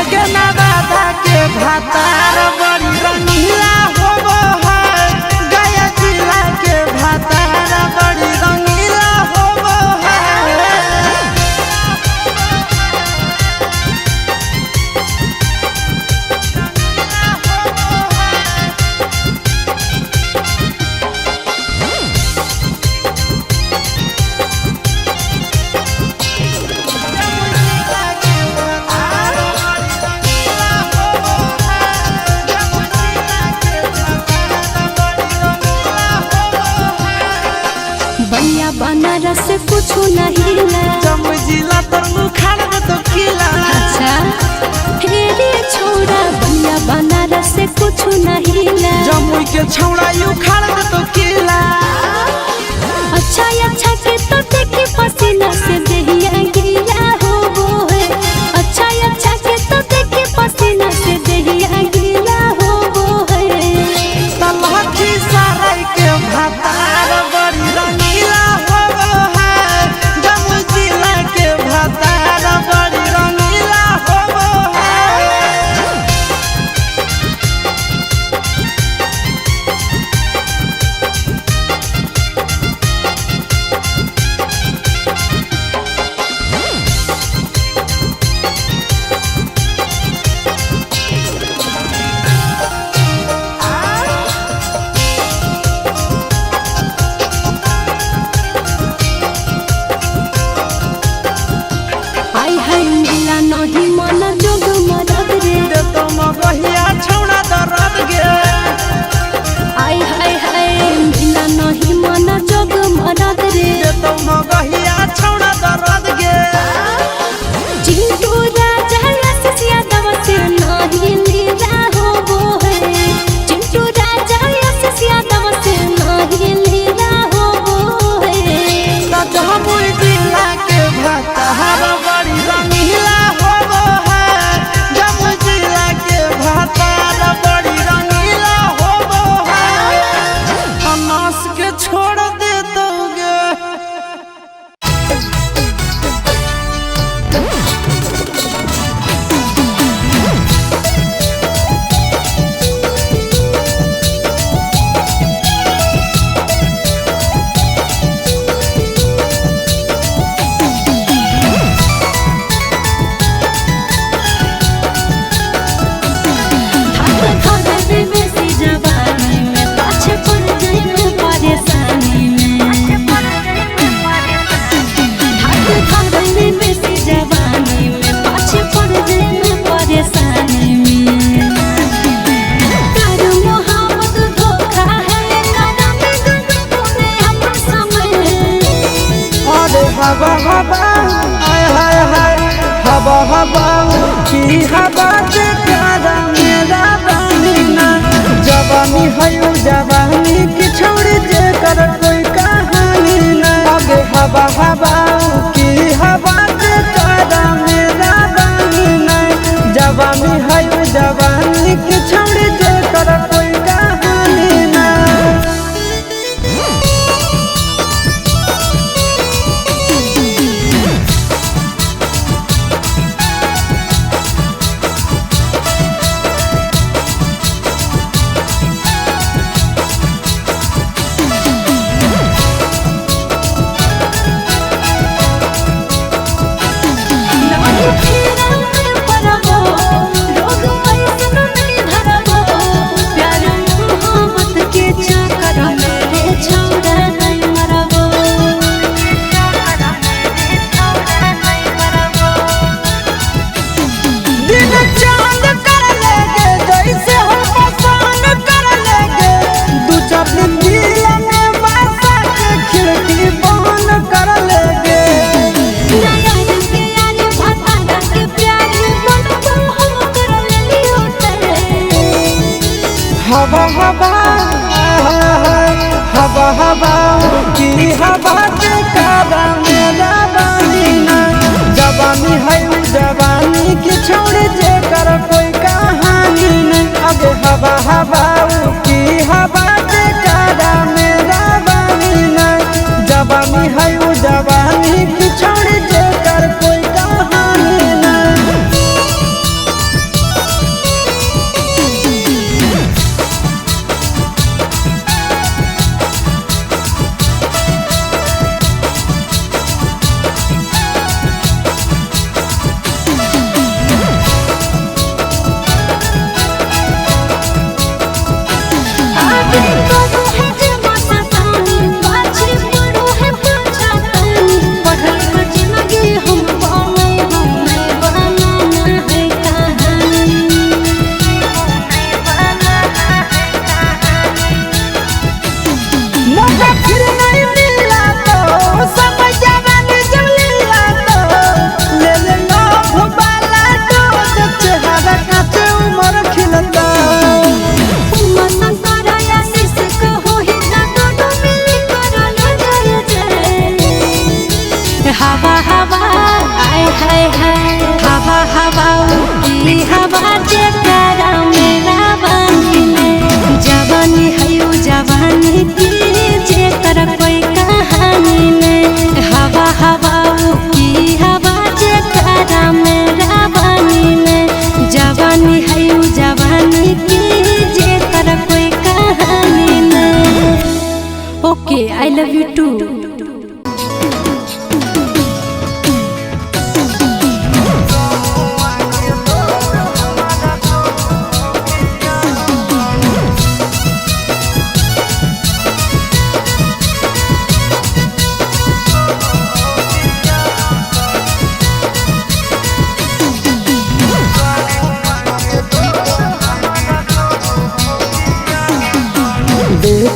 के नवादा के भातार बड़ी रंगीला होबो है। गया जिला के भातार बड़ी रंगीला होबो है। बनिया बनारस कुछ नहीं ला। जमुई जिला तर मुखार में तो किला। अच्छा हे रे छोरा बनिया बनारस कुछ नहीं ला। जमुई के छौड़ा you खाड़ में तो किला। अच्छा अच्छा के तो देखे पसीना से देहिया गीला हो वो है। अच्छा अच्छा के तो देखे पसीना से देहिया गीला हो वो है। तलहठी सराय के भातार बड़ी रंगीला होबो है। जमुई जिला के भातार बड़ी रंगीला होबो है। आई हाय मिला नहीं मन जोग मरद रे। दे तो मगहिया छौड़ा दरद गे। आई हाय हाय मिला नहीं मन जोग मरद रे। दे तो मगहिया छौड़ा दरद गे। चिंटू राजा रस यादव से नहीं लीला हो वो है। चिंटू राजा रस यादव से नहीं लीला हो वो है। जमुई जिला के भातार बड़ी रंगीला होबो है। जमुई जिला के भातार बड़ी रंगीला होबो है। अनास के छोड़ दे दोगे। जवानी में पाछे पड़ गई परेशानी में। बेसी जवानी में पाछे पड़ गई परेशानी में। कर मोहब्बत धोखा है कदम तूने अपन समय। अरे हवा हवा आय हाय हाय हवा हवा की हवा से प्यारा मेरा बानी ना। जवानी है उ जवानी की छोड़ जे कर कोई कहानी ना। अरे हवा हवा की हवा से प्यारा मेरा बानी ना। जवानी है उ जवानी की छोड़ जे कर कोई कहानी ना। दिन चांद कर लेगे जैसे हम पसंद कर लेगे। दू चार दिन दिल में बसा के खिड़की बंद कर लेगे। हवा हवा हवा हवा की हवा के कारा मेरा बानी ना। जवानी है उ जवानी की छोड़ जे कर कोई कहानी नहीं। अब हवा हवा की हवा के कारा मेरा बानी ना। जवानी है उ जवानी की छोड़ जे कर कोई कहानी नहीं।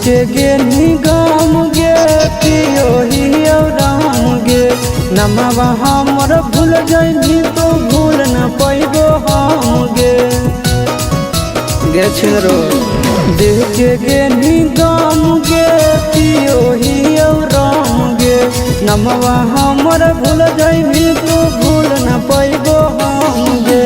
के गे निगम गे पियो ही राम गे। नमवा हमर भूल जइबी तो भूल न पैबो हम गे। गे छिनरो देख के गे निगम गे पियो ही राम गे। नमवा हमर भूल जइबी तो भूल न पैबो हम गे।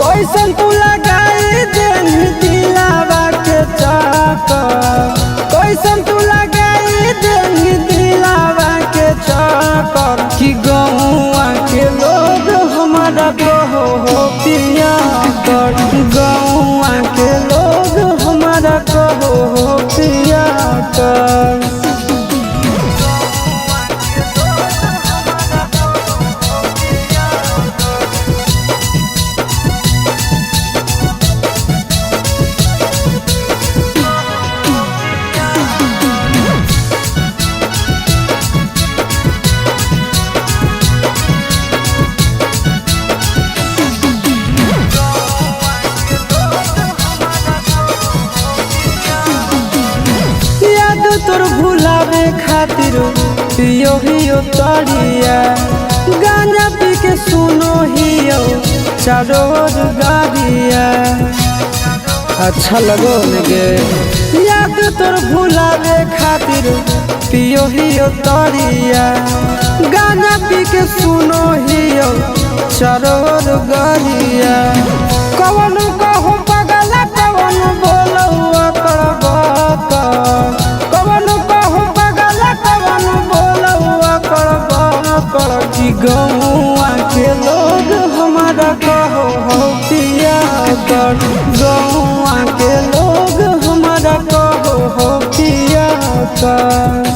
कैसन तू लगाई देनी दिलावा के चक्कर, कैसन तू लगाई देनी दिलावा के चक्कर। कि गौआ के लोग हमारा कहो हो पिया कर, गौआ के लोग हमारा कहो हो पिया कर। तोर भुलावे खातिर पियो हियो तरिया, गांजा पी के सुनो हियो चारों ओर गाड़िया। अच्छा लगो गे याद तोर भुलावे खातिर पियो हियो तरिया, गांजा पी के सुनो हियो चारों ओर गाड़िया। कवन कहो पगला कवन बोलो कवन कहो पगला कवन बोलो कर। कि गौआ के लोग हमारा कहो हो पिया कर, गौआ के लोग हमारा कहो हो पिया कर।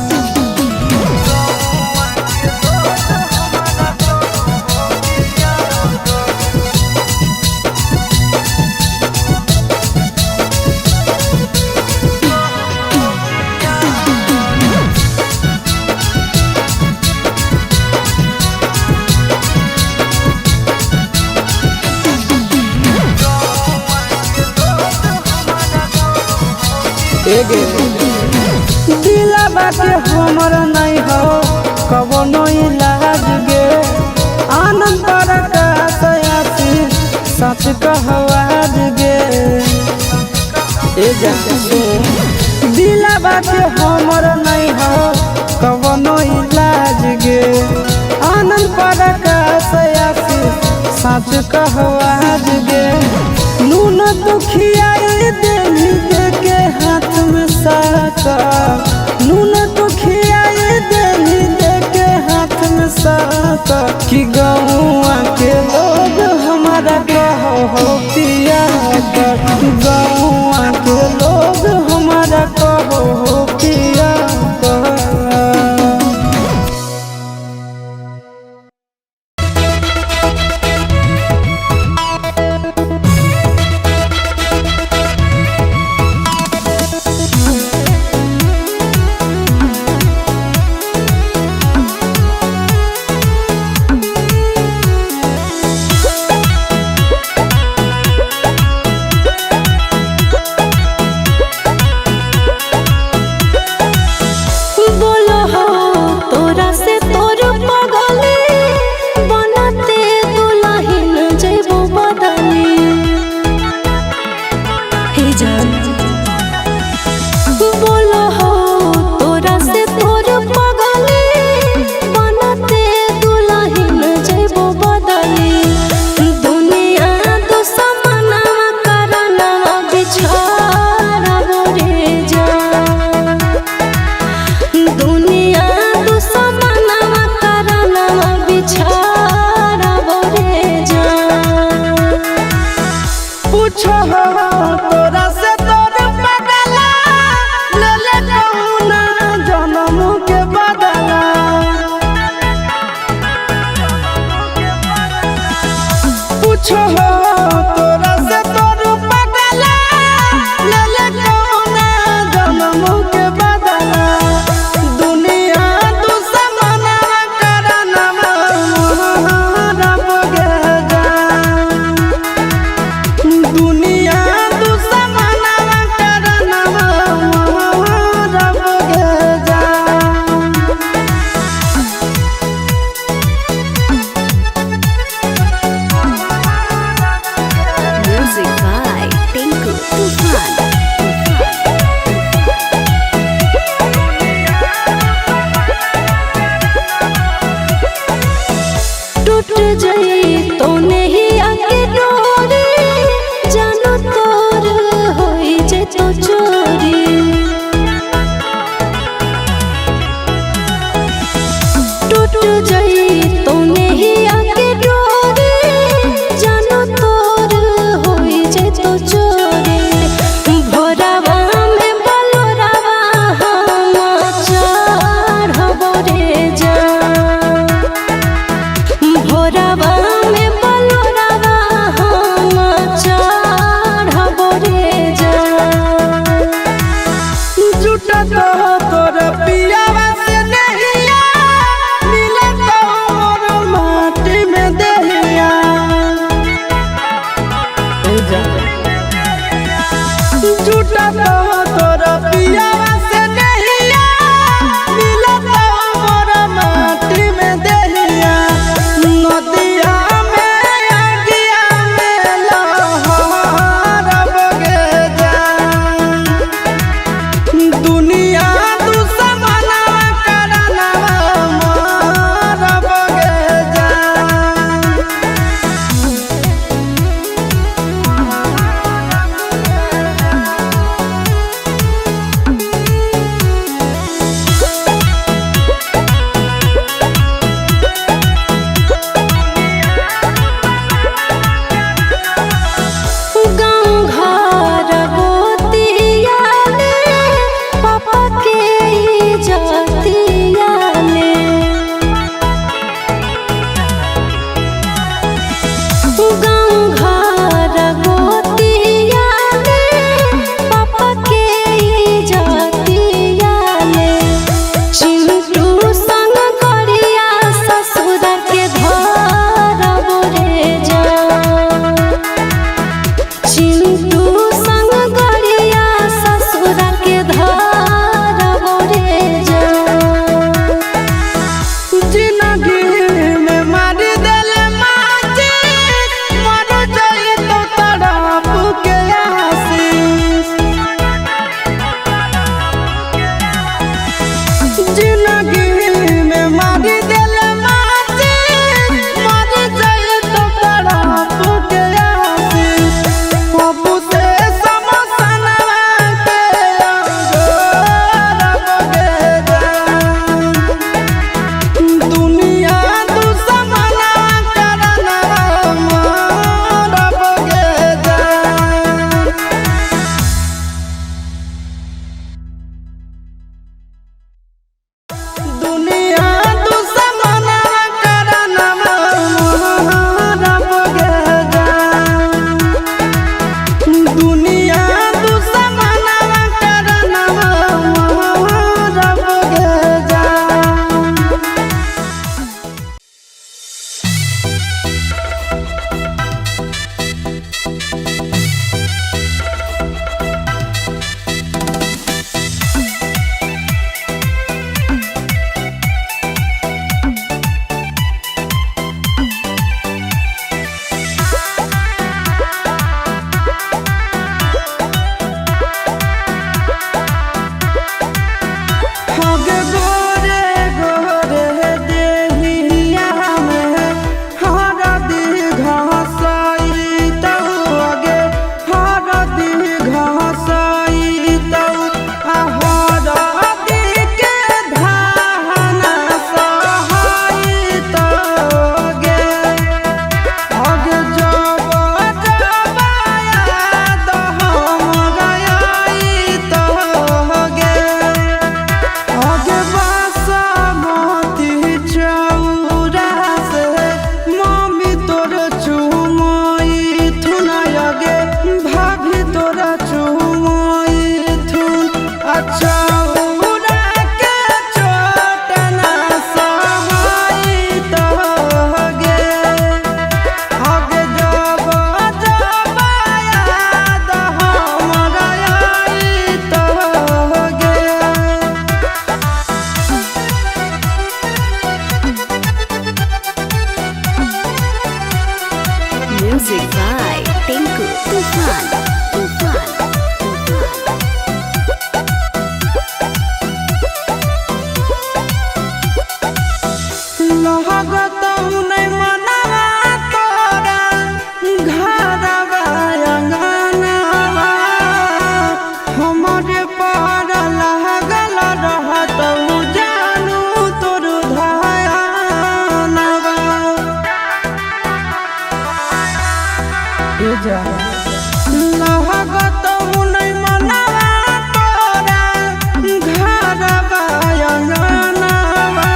दिलवा के हमर नहीं हो कवनो इलाज गे, आनंद प्रकाश सच कहवाज गे। ए दिलवा के हमर नहीं हो कवनो इलाज गे, आनंद प्रकाश सच कहवाज गे। नून दुखियाई देली दे के हाथ में साका, नून दुखियाई देली दे के हाथ में साका। कि गौआ के लोग हमारा कहो हो पिया कर, गौआ के लोग हमारा कहो हो पिया कर। दुनिया दुश्मनवा करनवा। टूटत तोर पियावा से नहिया, मिलत मोर माटी में देहिया। नदिया में आगिया में लहरब गे जान, दुनिया दुश्मनवा करनवा मरब गे जान। गाँव घर गोतिया ले, पापा के इज्जतिया ले। गाँव घर गोतिया ले, पापा के इज्जतिया ले। चिंटू संग करिया ससुर के धरब रे जान। चिंटू संग गरिया ससुर के धरब रे जान। जिंदगी में मार देले माची, मर जाई तो तड़प के आशीष। जिंदगी में मार देले माची, मर जाई तो तड़प के आशीष। पप्पू से समसनवा के अंगोरब गे जान, दुनिया दुश्मनवा करनवा मरब गे जान। दुनिया दुश्मनवा करनवा मरब गे जान, दुनिया दुश्मनवा करनवा मरब गे जान। हग गोरे गोरे देहिया में हरदी घसैतौ, अगे हरदी घसैतौ, आ हरदी के धान सहैतौ गे। अग जब जब याद हमरा अइतौ गे। अगे बासमती चौरा से मम्मी तोर चुमैथुन, अगे भाभी तोर चुमैथुन, आ चौरा के चोटना सहैतौ गे। अगे जब जब याद हमरा अइतौ गे। Music by Tinku Tufan. Tufan. Tufan. लहगतौ नै मनवा तोरा घरवा अंगनवा, हमरे पर लागल रहतौ जानू तोर धयानवा। लहगतौ नै मनवा तोरा घरवा अंगनवा,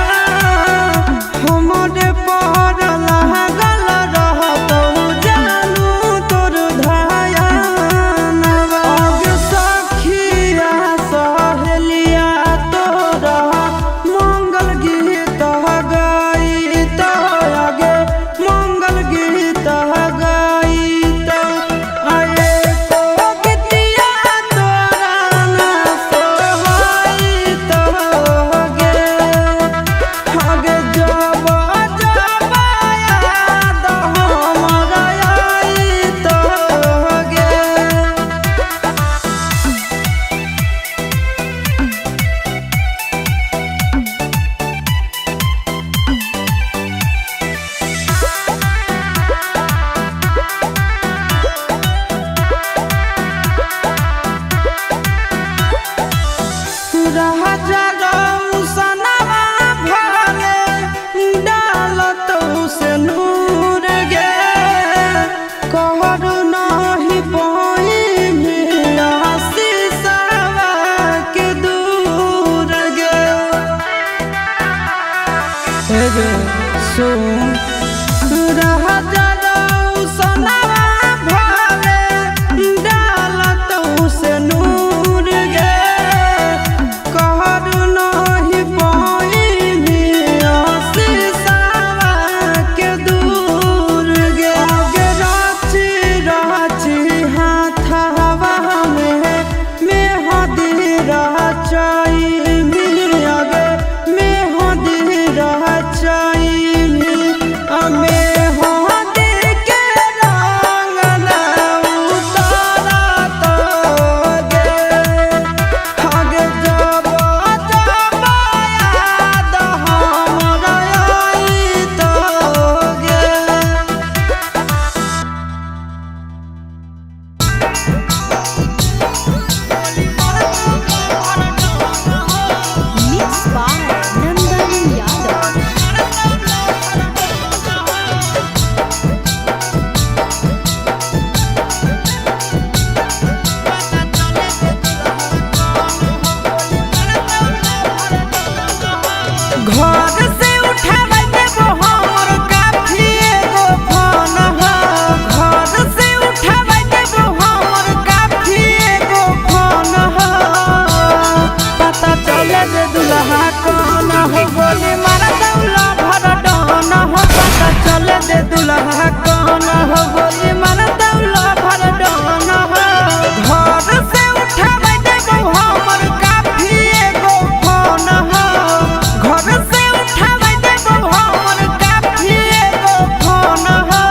हमरे पर लागल रहतौ जानू तोर धयानवा। अग सखिया सहेलिया तोरा मंगल गीत गाइतौ, अगे मंगल गीत गाइतौ। नहीं पाई आशीषवा के दूर गे। रे सुन राजा रौशनवा भाले डालत से नूर गे। कहर नहीं पाई आशीषवा के दूर गे। आगे राची राची हाथवा में मेहदी रचाई आगे मेहदी रचाई मेहदी के रंग ना उतारत गे। आगे जब जब याद हमरा आइत गे। Mix by Nandan Yadav. घर से उठाबै देबो हमर काफी एगो फोन हो। घर से उठाबै देबो हमर काफी एगो फोन हो। पता चले जे दुल्हा कौन हो, गोली मार दौला भर डोन हो। पता चले जे दुल्हा कौन हो, गोली मार दौला भर डोन हो। घर से उठाबै देबो हमर काफी एगो फोन हो। घर से उठाबै देबो हमर काफी एगो फोन हो।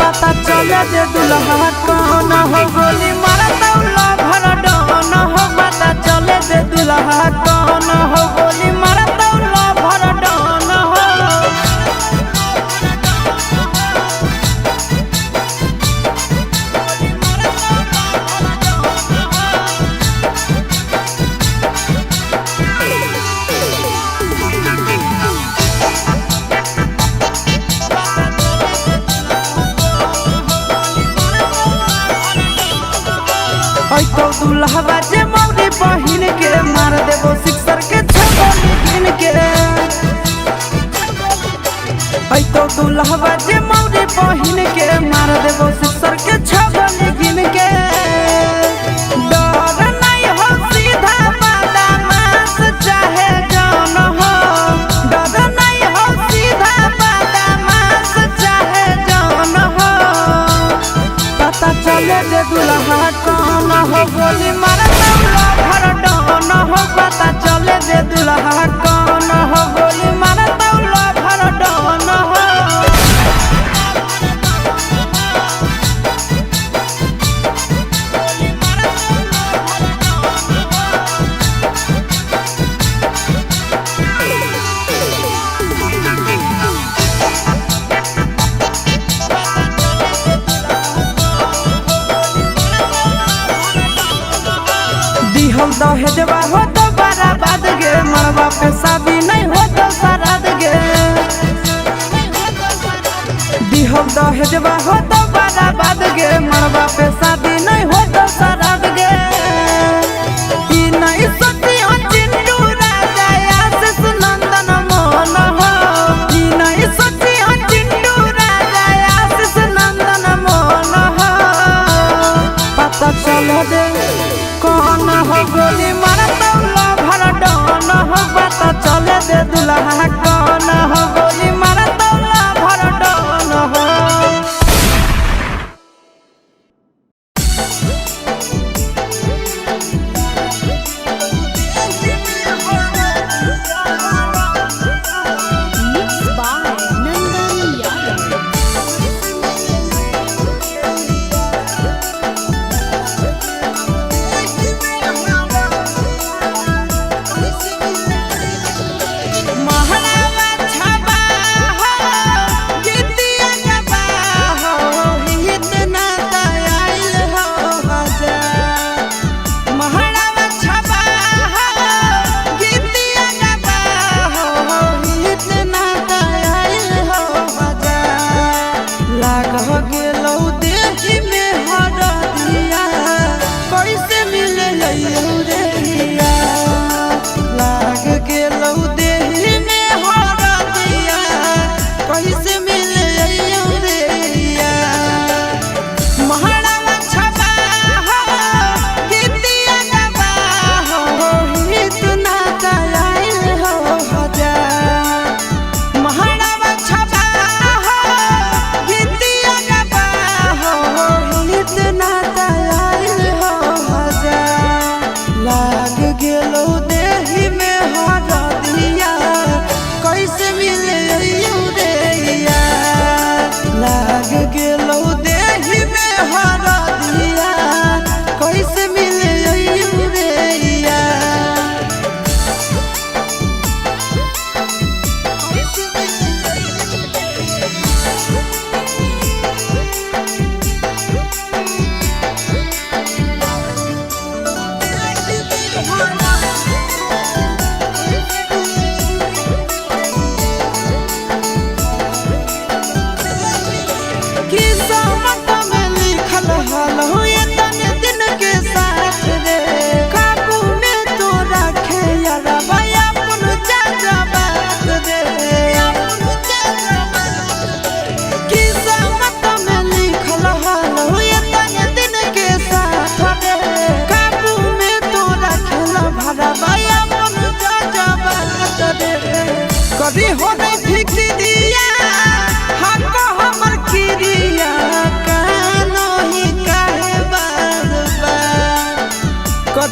पता चले जे दुल्हा कौन हो, गोली मार दौला भर डोन हो। पता चले जे दुल्हा कौन हो, गोली मार दौला भर डोन हो। ऐतो दुल्हवा जे मौरी बहिन के मार देबो सिक्सर के छगोली गिन के। ऐतो दुल्हवा जे मौरी बहिन के मार देबो सिक्सर के छगोली गिन के। डर नहीं हो सीधा बदमाश चाहे जान हो। डर नहीं हो सीधा बदमाश चाहे जान हो। पता चले जे दुल्हा कौन हो, गोली मार दौला भर डोन हो। पता चले जे दुल्हा कौन हो, गोली मार दौला भर डोन हो। दिहल दहेजवा हो तो बराबाद गे, मरवा पे शादी नहीं हो तो सराद गे। दिहल दहेजवा हो तो बराबाद गे, मरवा पे शादी नहीं हो तो सराद गे। ई नहीं सोची हो चिंटू राजा आशीष नंदन मोहन हो। ई नहीं सोची हो चिंटू राजा आशीष नंदन मोहन हो। पता चले दे कौन हो, गोली मार दौला भर डोन हो। पता चले दे दुल्हा कौन हो, गोली मार दौला भर डोन हो। Mix by Nandan Yadav. महरा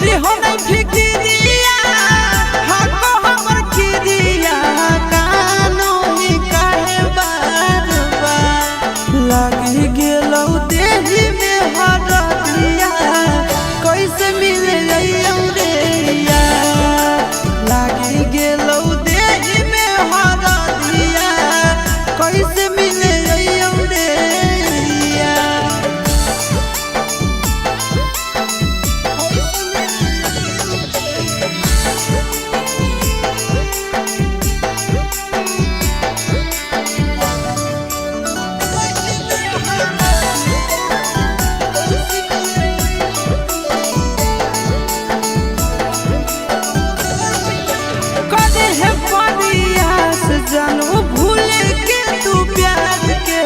करी हो नहीं फिकिरिया हाको हमर किरिया कानो ही काहे बार बार लागी गेलौ देही में हरदिया कैसे मिले अइयौ रे यार लागी गेलौ देही में हरदिया कैसे मिले अइयौ रे यार। करे है प्रयास जानू भूल के तू प्यार के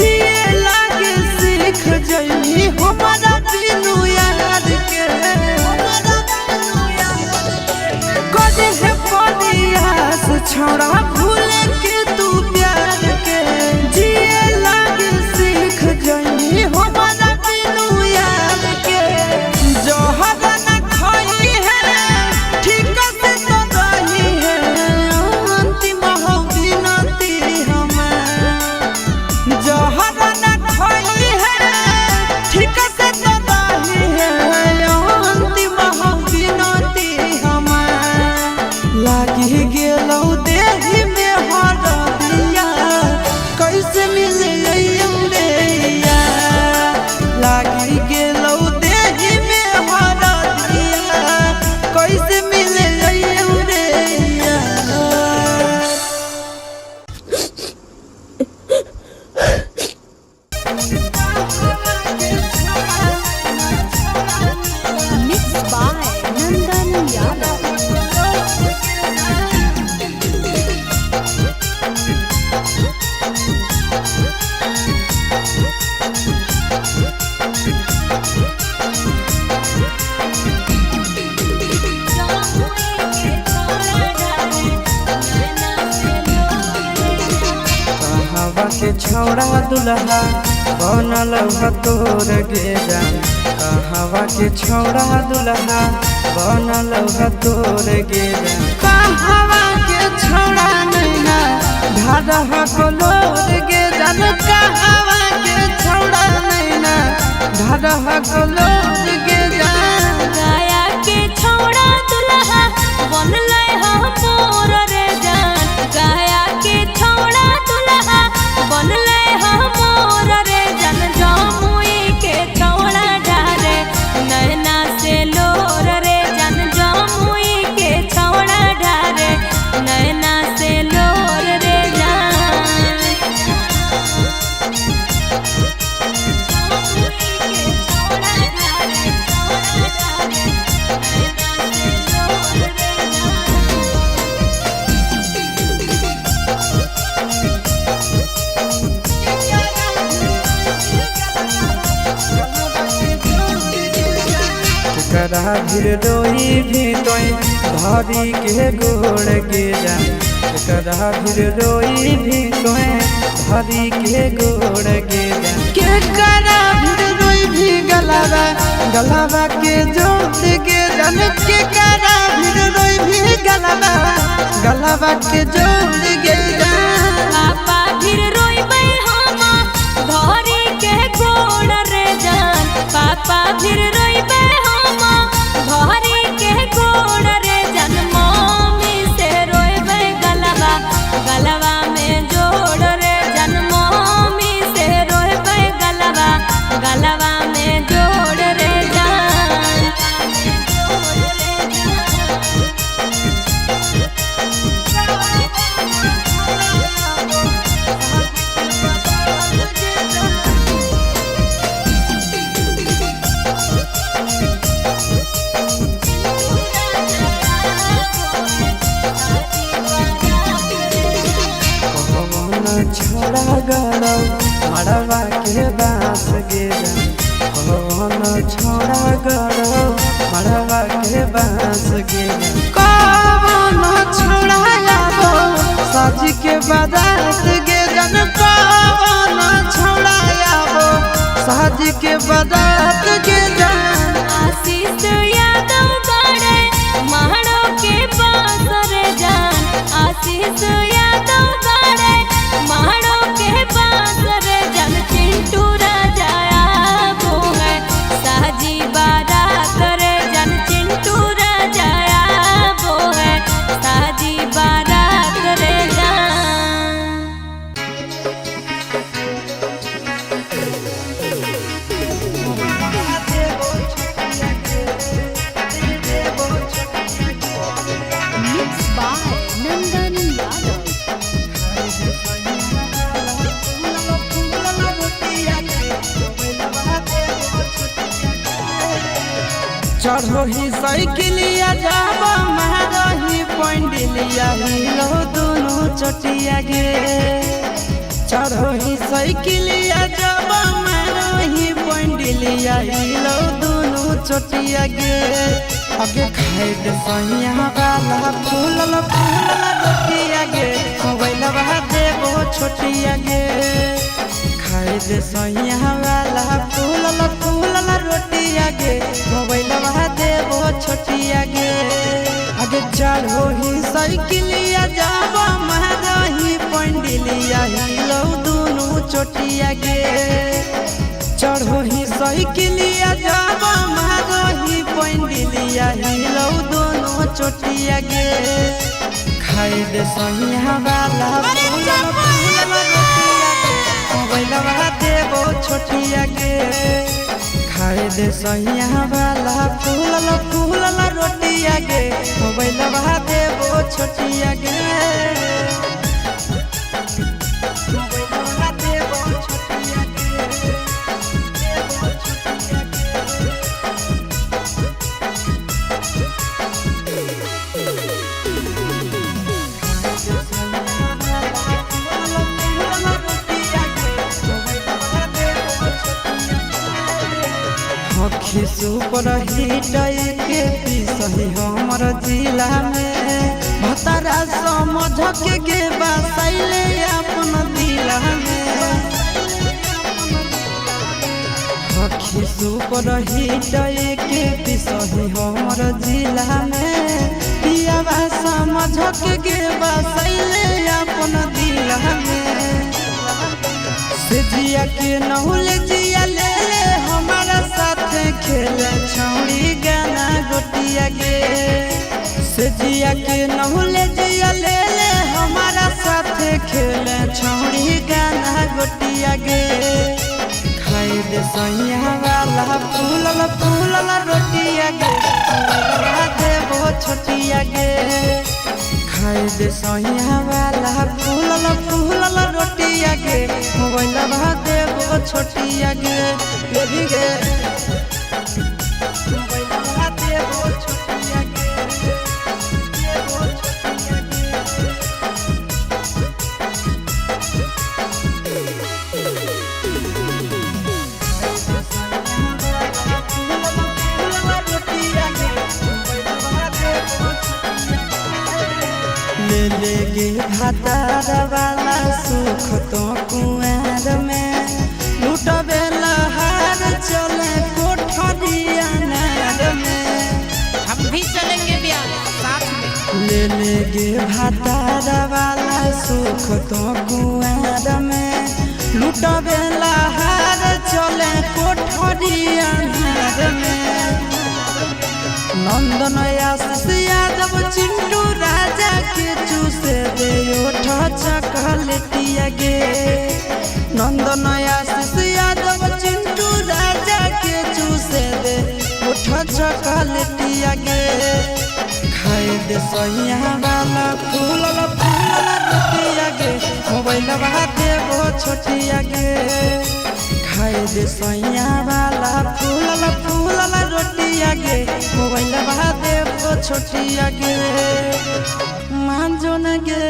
जिए लागे सीख जइनी हमारा बिनु यार के करे है प्रयास छोड़ा भूल के तू प्यार के जिए लागे सीख जइनी हमारा बिनु यार के जहर न खाई है ठीक से तो रही है अंतिम हो विनती हमार जहर न खाई है ठीक से तो रही है अंतिम हो विनती हमार लागी गेलौ देही में हरदिया कैसे मिले अइयौ रे यार लागी गेलौ देही में हरदिया कैसे मिले अइयौ रे यार। Mix by Nandan Yadav. कहवा के छौड़ा दुल्हा बनल ह तोर गे जान कहवा के छौड़ा दुल्हा बनल ह तोर गे जान कहवा के छौड़ा नैना धारा ह कलोर गे जान कहवा के छौड़ा नैना धारा ह कलोर गे जान गाया के छौड़ा दुल्हा बनलै हम मोर रे जान गाया के छौड़ा दुल्हा बनलै हम मोर रे जान जमुई के छौड़ा ढारे नैना से लोर रे जान जमुई के छौड़ा ढारे नैना से लोर रे जान केकरा भीर रोई भी तोय धरी के गोड़ के जान केकरा भीर रोई भी तोय धरी के गोड़ के जान केकरा भीर रोई भी गलावा गलावा के जोड़ के जान केकरा भीर रोई भी गलावा गलावा के जोड़ के जान पापा फिर रोइबै हम धरी के गोड़ रे जान पापा फिर रोइबै हम धरी के गोड़ रे जान मम्मी से रोइबै गलबा गलबा में जोड़ रे जान मम्मी से रोइबै गलबा गलबा में जोड़ रे जान। कौन छोड़ा गलो मड़वा के बांस गिरा कौन छोड़ा गलो मड़वा के बांस गिरा कौन छोड़ा आबो साज के बारात गे जन कौन छोड़ा आबो साज के बारात गे जन आशीष यादव। चढ़ोही साइकिलिया जाब महारही पंडिलिया हिलो दुनु चटिया गे। चढ़ोही साइकिलिया जाब महारही पंडिलिया हिलो दुनु चटिया गे। अगे खाए दे सैया वाला फूलल फूलल रोटिया गे, मोबाइलवा देबो छोटिया गे। खाए दे सैया वाला फूलल फूलल रोटिया गे, मोबाइलवा देबो छोटिया गे। आगे चढ़ोही साइकिलिया जाब महारही पंडिलिया हिलो दुनु चोटिया गे। चढ़ोही साइकिलिया जाब महारही पंडिलिया हिलो दुनु चोटिया गे। खाए दे सैया वाला फूलल फूलल रोटिया गे, मोबाइलवा देबो छोटिया गे। खाए दे सैया वाला फूलल फूलल रोटिया गे, मोबाइलवा देबो छोटिया गे। मोबाइलवा देबो छोटिया गे, देबो छोटिया गे। सुपर हिट के पीसही हमर जिला में, भतारा समझ के गे बसैले अपन दिला में। हखी सुपर हिट के पीसही हमर जिला में, पियावा समझ के गे बसैले अपन दिला में। से जिया के नहुल जिया ले ले हमारा साथ खेले छौड़ी गाना गोटिया गे। से जिया के नहुल जिया ले ले हमारा साथ खेले छौड़ी गाना गोटिया गे। खाए दे सैया वाला फूलल फूलल रोटिया गे, मोबाइलवा देबो छोटिया गे। खाए दे सैया वाला फूलल फूलल रोटिया गे, मोबाइलवा देबो छोटिया गे। लेबी गे मोबाइलवा देबो छोटिया गे, देबो छोटिया गे। ले ले गे भातार वाला सुख तो कुआर में, लुटबे लहार चले कोठरिया नार में। हम भी चलेंगे ब्याह साथ में। ले ले गे भातार वाला सुख तो कुआर में, लुटबे लहार चले कोठरिया नार में। नंदन आशीष यादव चिंटू राजा के चूसे दे ओठ चकलेटिया गे। नंदन आशीष यादव चिंटू राजा के चूसे दे ओठ चकलेटिया गे। खाए दे सैया वाला फूलल फूलल रोटिया गे, मोबाइलवा देबो छोटिया गे। खाए दे सैया वाला फूलल फूलल रोटिया गे, मोबाइलवा देबो छोटिया गे। मान जो न गे।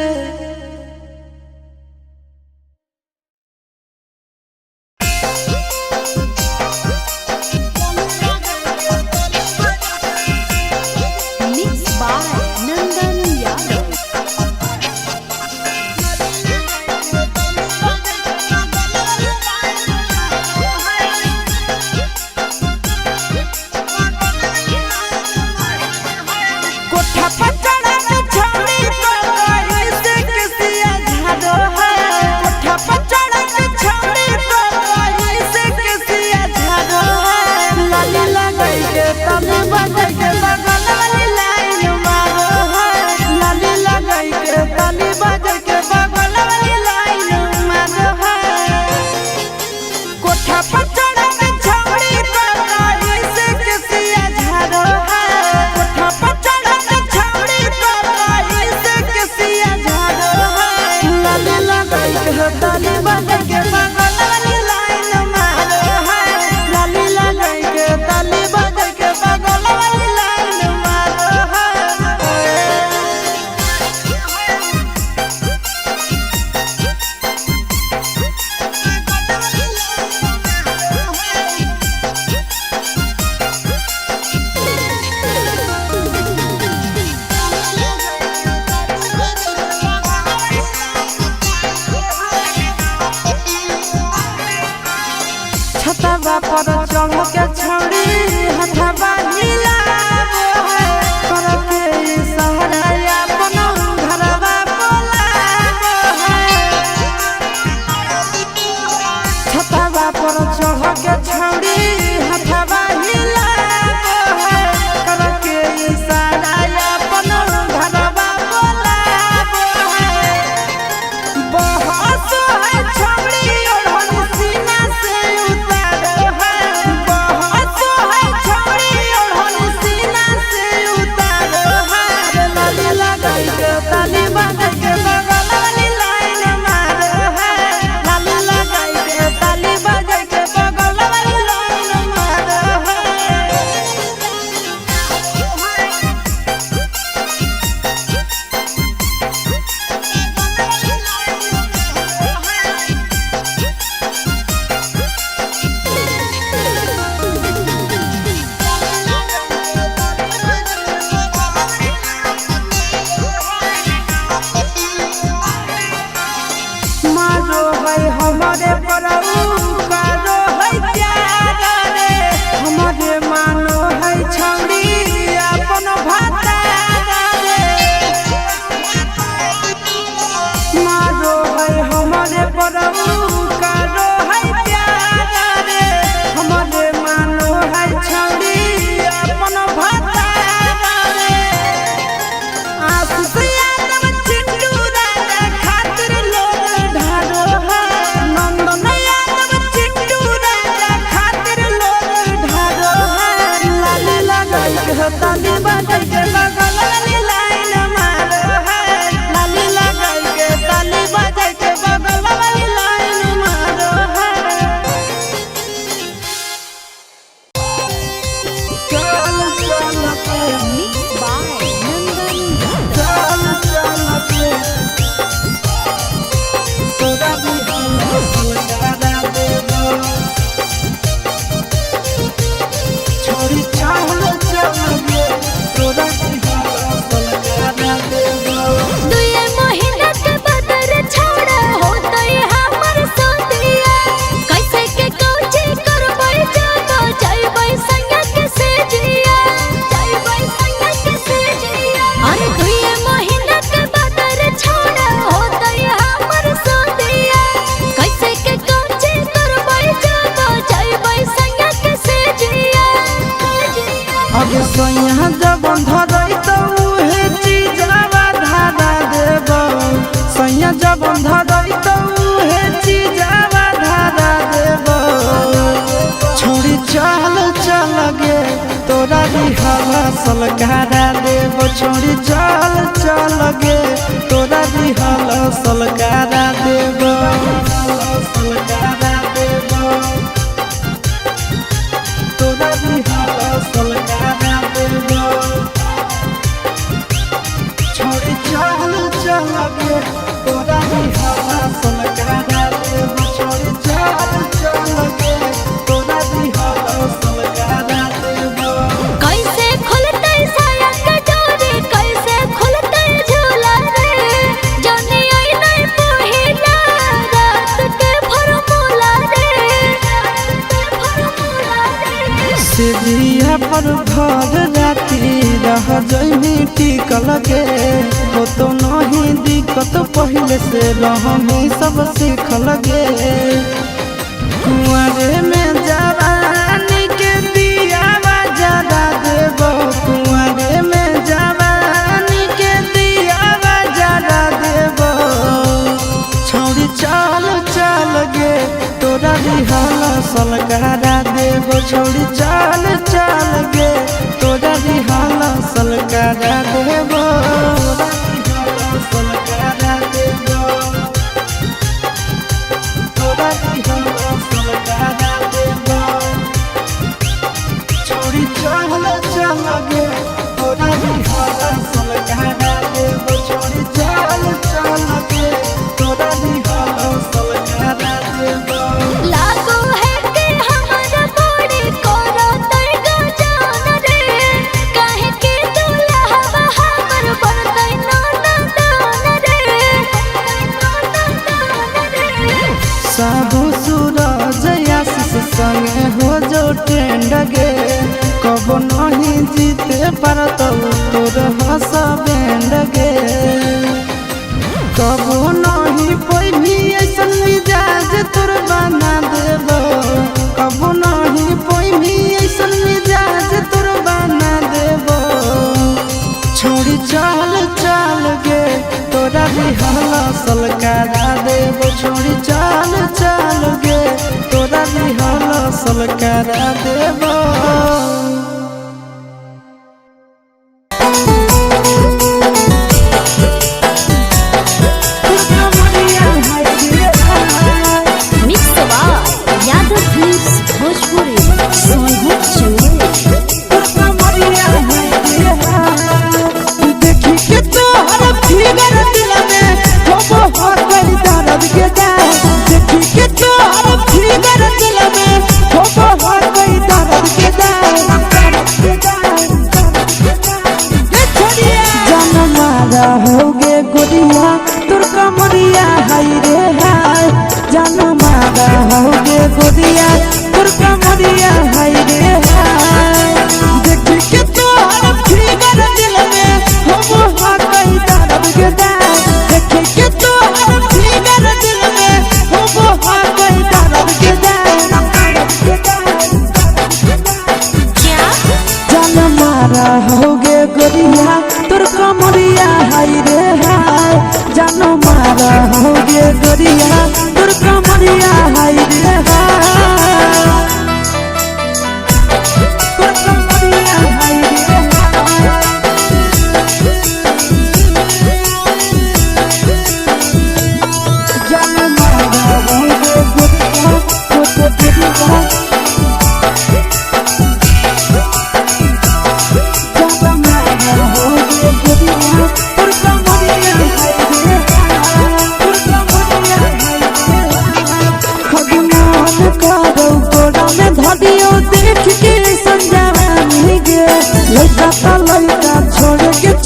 Mix by Nandan Yadav. कोठा पर चढ़ा के छावनी पर से के चढ़ के छौड़ी हथवा हिलाबो है, करके इशारा अपन घरवा बोलाबो है। छतवा पर चढ़ के छौड़ी हथवा हिलाबो है, करके इशारा अपन घरवा बोलाबो है। बहस है छौड़ी ओढ़न सीना से उतारो है, बहस है छौड़ी ओढ़न सीना से उतारो है। लाली लगाई के ताली बजाई के बगल वाली लाइन मारो है, लाली लगाई के ताली बजाई के बगल वाली लाइन मारो है। मारो है हमारे परऊ करो है प्यार रे, हमारे मानो है छौड़ी अपन भातार रे। मारो है हमारे परऊ करो है प्यार रे, हमारे मानो है छौड़ी अपन भातार रे। आशीष यादव चिंटू राजा खातिर लोग ढारो है, नंदन यादव चिंटू राजा खातिर लोग ढारो है। लाली लगाई के ताली बजाई के बगल वाली लाइन मारो है, लाली लगाई के ताली बजाई के बगल वाली लाइन मारो है। चल चल के मिक्स बाय नंदन। चल चल के तोरा भी हम सलकारा देबो, छोरी चल चल के तोरा भी हम सलकारा देबो। दुए महीना के बदर छोड़ा होतै हमर सोतिया, कैसे के कोची करबै जब जइबै संग के सेजिया, जइबै संग के सेजिया। अरे दुए महीना के बदर छोड़ा होतै हमर सोतिया, कैसे के कोची करबै जब जइबै संग के सेजिया। अब सैया जब धरई तो उहे चीजवा धारा देबो, सैया जब धरई तो उहे चीजवा धारा देबो। छोड़ी चल चल गे तोरा रिहल सलकारा देबो, छोड़ी चल चल गे तोरा रिहल सलकारा देबो, सलकारा देबो तोरा रिहल सलकारा देबो। छोड़ी चल चल गे तोरा रिहल सलकारा देबो, छोड़ी चल चल गे तोरा रिहल सलकारा देबो। कैसे खुलतै साया के डोरी, कैसे खुलतै झूला रे, जानी आई नहीं पहिला रात के फरमूला रे, रात के फरमूला रे। सिरिया पर भर राती रह जइमी टिकल गे, हो तो नहीं दिक्कत पहले से रहमी सब सीखल गे। कुंवरे में जवानी के दियावा जरा देबो, कुंवरे में जवानी के दियावा जरा देबो। छौड़ी चल चल गे तोरा रिहल सलकारा देबो, छौड़ी चल चल गे तोरा रिहल सलकारा देबो, सलकारा देबो तोरा रिहल सलकारा देबो। छोड़ी चल चल गे तोरा रिहल सलकारा देबो, छोड़ी चल चल गे तोरा रिहल सलकारा देबो। लागो है कि हमर बड़ी करतै गजान रे, काहे के दुल्हवा हमर बनतै। ट्रेंड गे, कबो नहीं जीते पारतौ तोर हसबैंड गे। कबो नहीं पैभी ऐसन मिजाज तोर बना देबो, कबो नहीं पैभी ऐसन मिजाज तोर बना देबो। छोड़ी चल चल गे तोरा बिहल सलकारा देबो, छोड़ी चल चल गे तोरा बिहल सलकारा देबो। Mix by Yadav films Bhojpuri Sonhar Chamoli. देखी के तोहर फिगर दिल में होबो हर कोई दर्द के जाए, देखी के तोहर फिगर दिल में होबो हर कोई दर्द के जाए। जान मारा होगे गोरिया तोर कमरिया हाय रे हाय, जान मारा होगे गोरिया तोर कमरिया हाय रे हाय। देखी के तोहर फिगर दिल में होबो हर कोई दर्द के जाए, देखी के तोहर फिगर दिल में होबो हर कोई दर्द के जाए। क्या जान मारा होगे गोरिया तोर कमरिया हाय रे हाय, जान मारा होगे गोरिया तोर कमरिया हाय रे हाय, तोर कमरिया हाय रे हाय। जान मारा होगे गोरिया तोर कमरिया,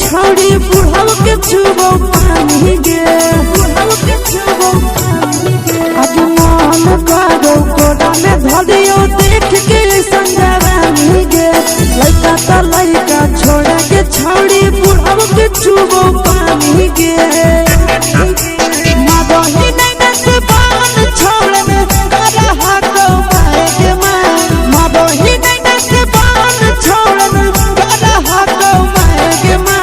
छोड़ी बुढ़ाव के छुबो पानी गे, बुढ़ाव के छुबो पानी गे। आज मन करो कोड़ा में धरियो देख के संजवानी गे, लइका त लइका छोड़ के छोड़ी बुढ़ाव के छुबो पानी गे। मादही नैना से बान छोड़ में करा हाको माए के मां, मादही नैना से बान छोड़ में करा हाको माए के मां।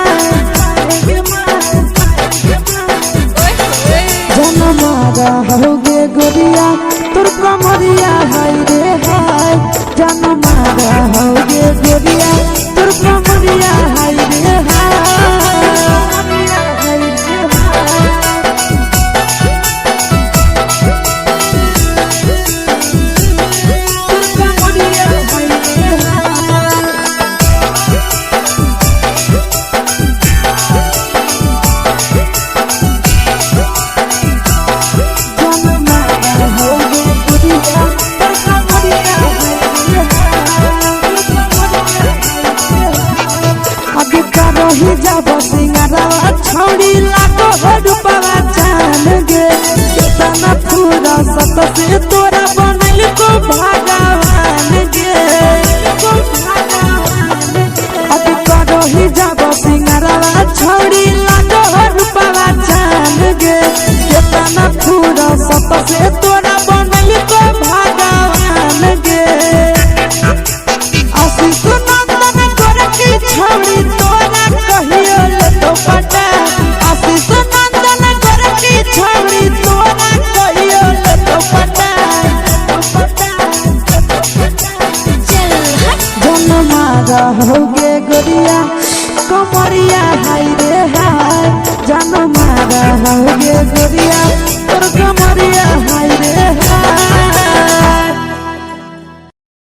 जन मारा होगे गोरिया तोर कमरिया हाय रे हाय, जन मारा होगे गोरिया तोर कमरिया हाय रे हाय। तोर कमरिया हाय रे हाय। जान मारा होगे गोरिया तोर कमरिया हाय रे हाय। अभी करही जाब सिंगारवा छौड़ी लागो हो रूपवा चान गे, केतना पूरा सत से तोरा बनल को भगवान गे। अभी करही जाब सिंगारवा छौड़ी लागो हो रूपवा चान गे, केतना पूरा सत से तोरा बनल को भगवान गे। आशीष नंदन गोरखी छौड़ी तोरा कहियो लेतो पटा, आशीष नंदन गोरखी छौड़ी तोरा कहियो लेतो पटा। चल हट जन मारा होगे गोरिया कमरिया हाय रे हाय,